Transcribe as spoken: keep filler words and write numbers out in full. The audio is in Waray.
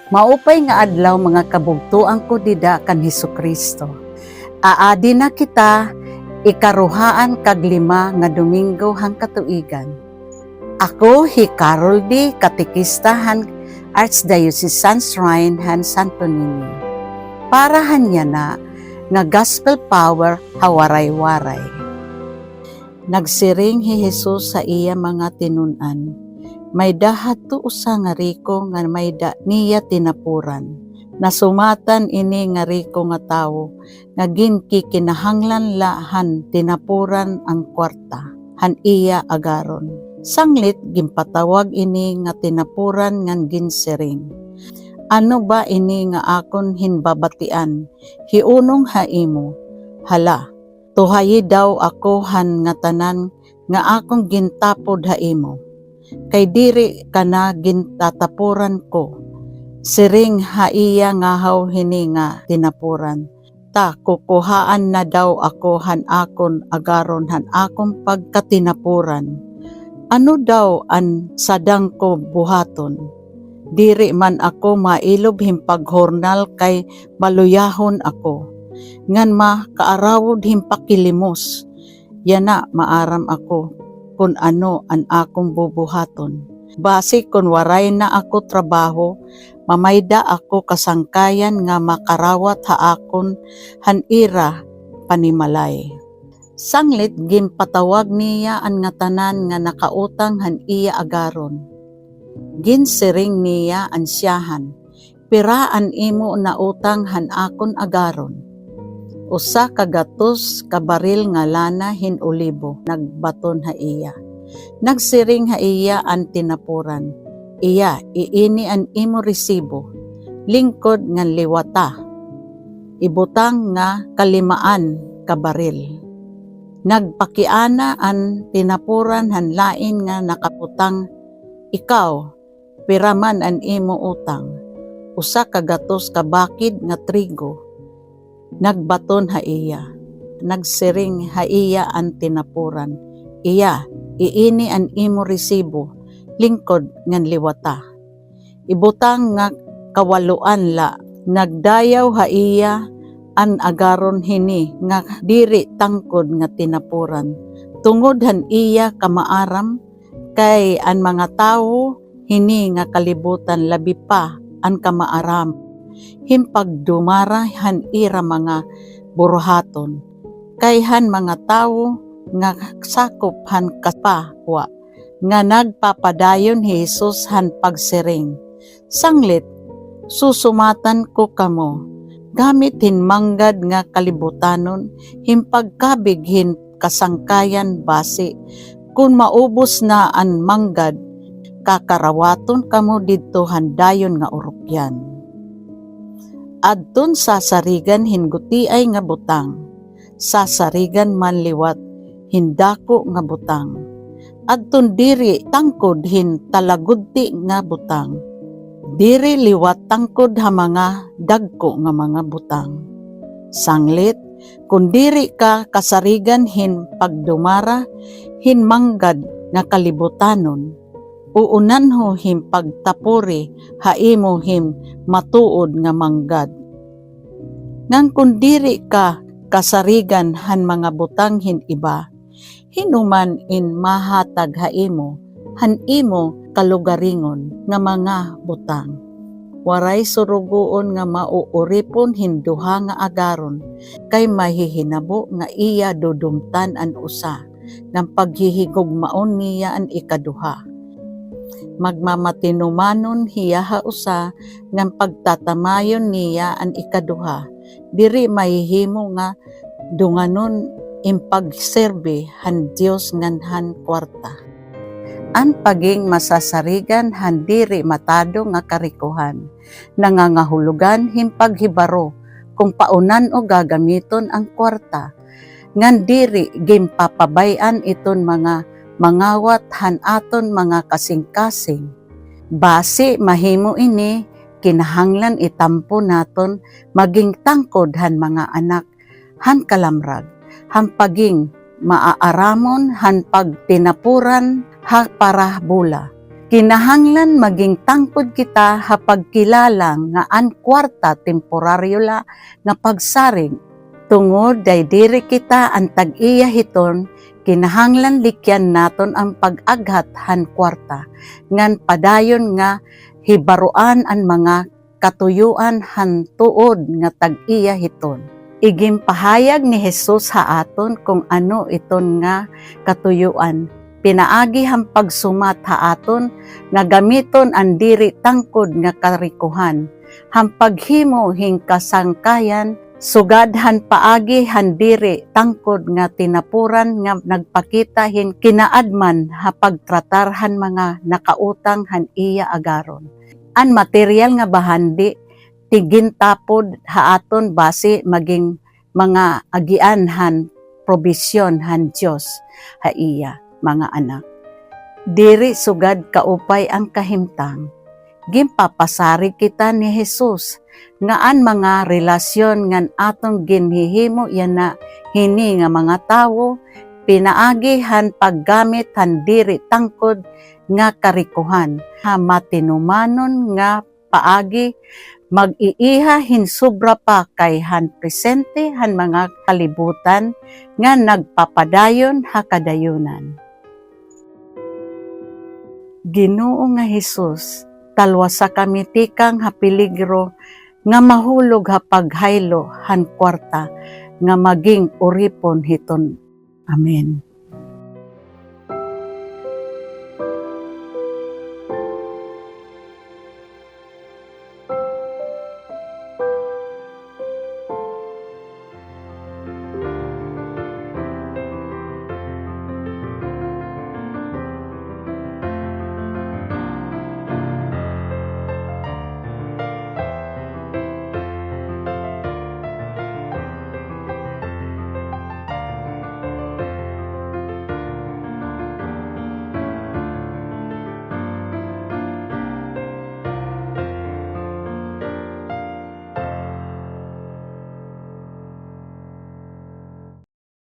Maupay nga adlaw, mga kabugtoan ko dida kan Hesukristo. Aadi na kita, ikaruhaan kag lima nga Domingo han katuigan. Ako hi Carol D, katekista han Archdiocesan Shrine han Santo Niño. Para han yana nga Gospel Power ha Waray-Waray. Nagsiring hi Jesus ha iya mga tinun-an, "Mayda hadto usa nga riko nga mayda niya tinapuran. Nasumatan ini nga riko nga tawo nga ginkikinahanglan la han tinapuran an kuwarta han iya agaron. Sanglit ginpatawag ini nga tinapuran ngan ginsiring, 'Ano ba ini nga akon hinbabatian hiunong ha imo? Hala, tuhayi daw ako han ngatanan nga akon gintapod ha imo, kay diri ka na gintatapuran ko.' Siring ha iya ngahaw hini nga tinapuran, ta kukuhaan na daw ako han akon agaron han akon pagkatinapuran. Ano daw an sadang ko buhaton? Diri man ako mailob hin paghurnal kay maluyahon ako, ngan makaarawod hin pakilimos. Yana maaram ako kon ano an akon bubuhaton. Basi kon waray na ako trabaho, mamayda ako kasangkayan nga makarawat ha akon han ira panimalay." Sanglit ginpatawag niya an ngatanan nga nakautang han iya agaron. Ginsiring niya an syahan, "Pira an imo nautang han akon agaron?" "Usa ka gatos ka baril nga lana hin olibo," nagbaton ha iya. Nagsiring ha iya an tinapuran, "Iya, iini an imo resibo, lingkod ngan liwata. Ibutang nga kalimaan ka baril." Nagpakiana an tinapuran han lain nga nakabutang, "Ikaw, pira man an imo utang?" "Usa ka gatos ka bakid nga trigo," nagbaton ha iya. Nagsiring ha iya an tinapuran, "Iya, iini an imo resibo, lingkod ngan liwata. Ibutang nga kawaloan la." Nagdayaw ha iya an agaron hini nga diri tangkod nga tinapuran, tungod han iya kamaaram, kay an mga tawo hini nga kalibutan labi pa an kamaaram hin pagdumara han ira mga buruhaton kay han mga tawo nga sakop han kapawa. Nga nagpapadayon hi Jesus han pagsiring, "Sanglit, susumatan ko kamo, gamit hin manggad nga kalibutanon hin pagkabig hin kasangkayan, basi kon maubos na an manggad, kakarawaton kamo didto han dayon nga urukyan. Adton sasarigan hin gutiay nga butang, sasarigan man liwat hin dako nga butang. Adton diri tangkod hin talagudti nga butang, diri liwat tangkod ha mga dagko nga mga butang. Sanglit, kon diri ka kasarigan hin pagdumara hin manggad nga kalibutanon, uunanho hin pagtapuri ha imo hin matuod nga manggad. Ngan kon diri ka kasarigan han mga butang hin iba, hin-o man in mahatag ha imo han imo kalugaringon nga mga butang?" Waray surugoon nga mauuripon hin duha nga agaron, kay mahihinabo nga iya dudumtan an usa, ngan paghihigugmaon niya an ikaduha. Magmamatinumanon hiya ha usa, ngan pagtatamayon niya an ikaduha. Diri mahihimo nga dunganon in pagserbi han Dios ngan han kuwarta. An pagin masasarigan han diri matado nga karikohan, nangangahulogan hin paghibaro kon paunan-o gagamiton an kuwarta, ngan diri ginpapabay-an iton mga mangawat han aton mga kasingkasing. Basi mahimo ini, kinahanglan itampo naton magin tangkod han mga anak han kalamrag, han pagin maaaramon han pagtinapuran ha parabola. Kinahanglan maging tangkod kita ha pagkilala nga an kwarta temporaryo la nga pagsarig. Tungod kay diri kita an tag-iya hiton, kinahanglan likyan naton an pag-aghat han kwarta, ngan padayon nga hibaroan an mga katuyoan han tuod nga tag-iya hiton. Iginpahayag ni Jesus ha aton kon ano iton nga katuyoan pinaagi han pagsumat ha aton nga gamiton an diri tangkod nga karikohan, han paghimo hin kasangkayan, sugad han paagi han diri tangkod nga tinapuran nga nagpakita hin kinaadman ha pagtratar han mga nakautang han iya agaron. An material nga bahandi ti gintapod ha aton basi maging mga agian han probisyon han Dios ha iya mga anak. Diri sugad kaupay an kahimtang, ginpapasarig kita ni Jesus nga an mga relasyon ngan aton ginhihimo yana hini nga mga tawo pinaagi han paggamit han diri tangkod nga karikohan ha matinumanon nga paagi, mag-iiha hin sobra pa kay han presente han mga kalibutan nga nagpapadayon ha kadayonan. Ginoo nga Jesus, talwasa kami tikang ha peligro nga mahulog ha paghaylo han kwarta nga maging uripon hiton. Amen.